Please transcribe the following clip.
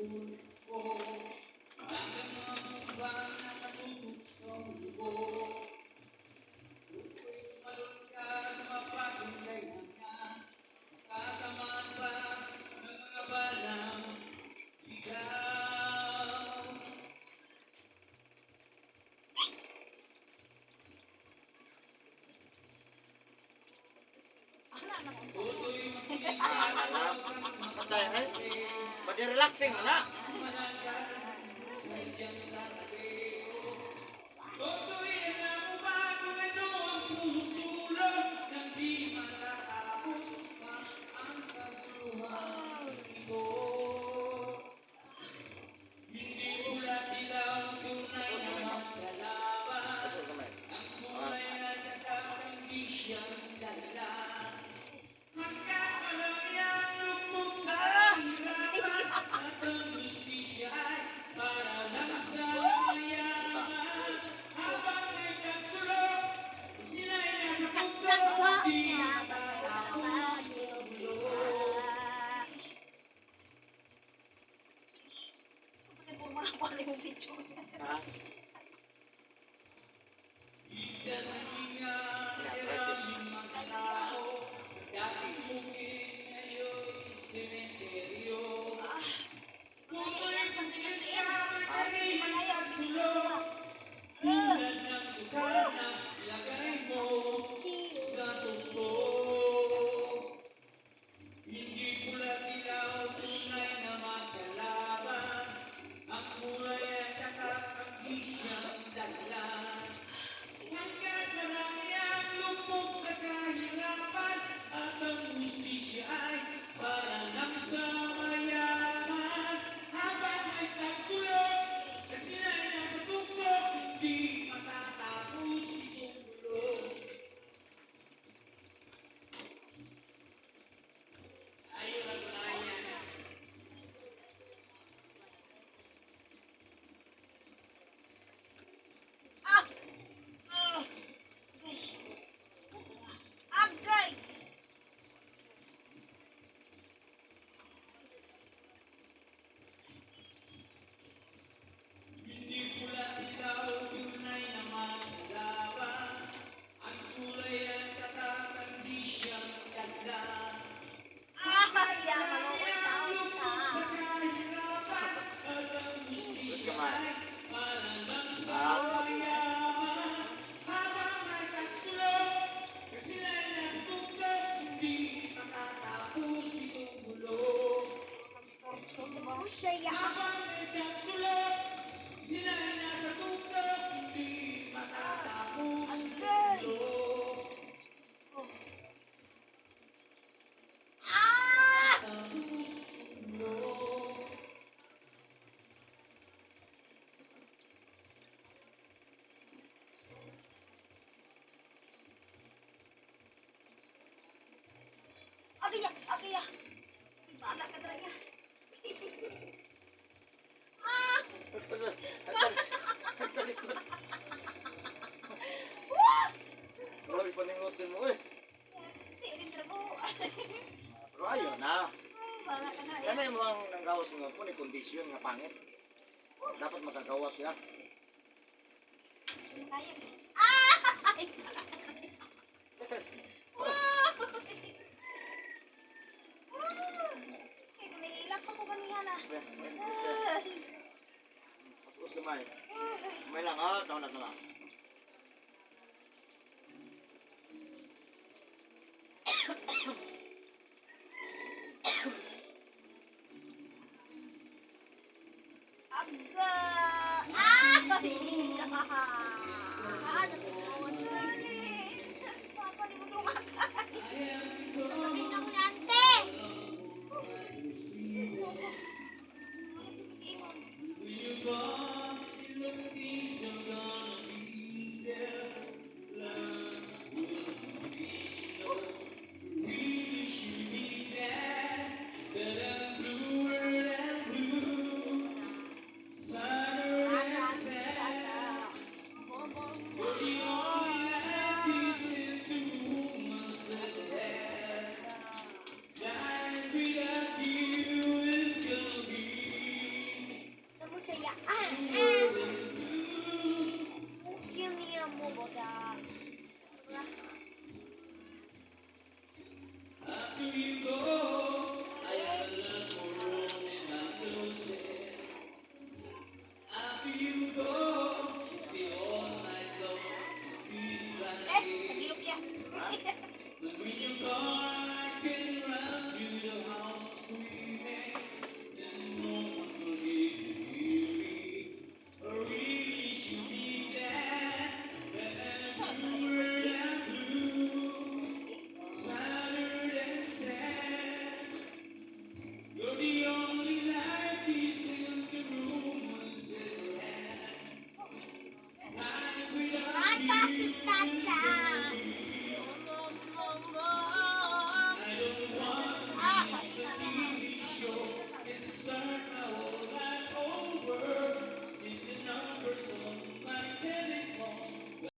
Ana na ko. Ah, na. Patay ay. Pwede relaxing na. Pasok kamay. Ah. Nagwa niya, Sakit po mga pala yung picture niya. Ha? May arthritis. Ay, ang bilis na yan. Ha? Himalaya, ang bilis sa. Ah! Chill. Ah! Ah! Agay! Agay! Ah, ya, maluoy taon ka. Sus kamay. Ha? Mo siya ya. Agay! Oh. Ah! Agay, agay. Ibala ka dra ya. Ah! Talikod. Wah! Grabe paningot din mo eh. Tirin dra mo. Pero ayaw na. Bala ka na. Kanay mo ang nanggawas nga po ni kondisyon nga pangit. Dapat makagawas siya. Kaya. Ah! Ay, bala ka na. Wah! Wah! Kay kung nahilak pa ko kaniya na. Ay. Us gamay. Gamay lang ah, taon na lang. Aga! Ah! Ah! Dali! Papa, di mo dungag.